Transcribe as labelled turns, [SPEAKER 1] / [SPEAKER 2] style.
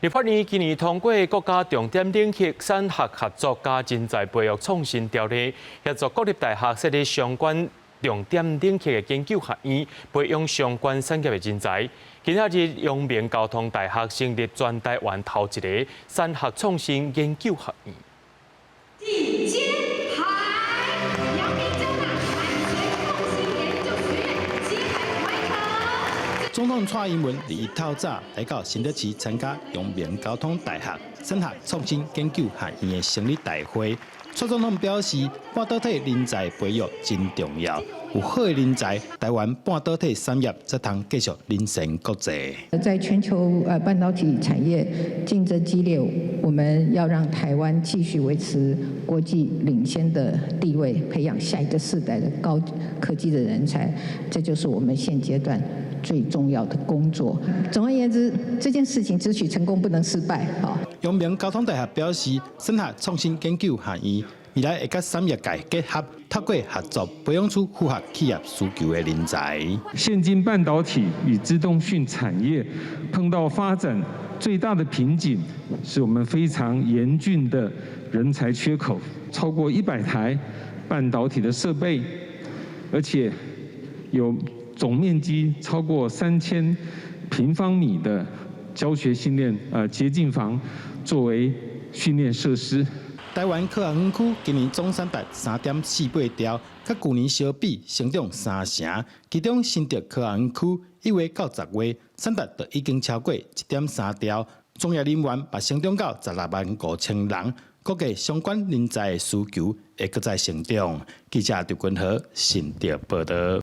[SPEAKER 1] 立法院今年通過國家重點領域產學合作佮人才培育創新條例，協助國立大學設立相關重點領域的研究學院，培養相關產業的人才。今仔日陽明交通大學成立全台灣頭一個產學創新研究學院。
[SPEAKER 2] 揭牌，陽明交大產學創新研究學院揭牌完成。
[SPEAKER 3] 總統蔡英文佇透早來到新竹市參加陽明交通大學產學創新研究學院的成立大會。蔡總統表示，半導體人才培育真重要，有好的人才，台灣半導體產業才通繼續領先國際。
[SPEAKER 4] 在全球半導體產業競爭激烈，我們要讓台灣繼續維持國際領先的地位，培養下一個世代的高科技的人才，這就是我們現階段最重要的工作。總而言之，這件事情只許成功，不能失敗。好。
[SPEAKER 3] 陽明交通大學表示，產學創新研究學院未來會佮產業界結合，透過合作，培養出符合企業需求的人才。
[SPEAKER 5] 現今半導體與資通訊產業碰到發展最大的瓶頸，是我們非常嚴峻的人才缺口，超過100台半導體的設備，而且有總面積超過3000平方米的教學訓練潔淨房作為訓練設施。
[SPEAKER 3] 台灣科學園區今年總產值3.48兆，佮舊年相比成長3成。其中新竹科學園區1月到10月產值就已經超過1.3兆，從業人員嘛成長到165,000人，估計相關人才的需求會閣再成長。記者劉君和新竹報導。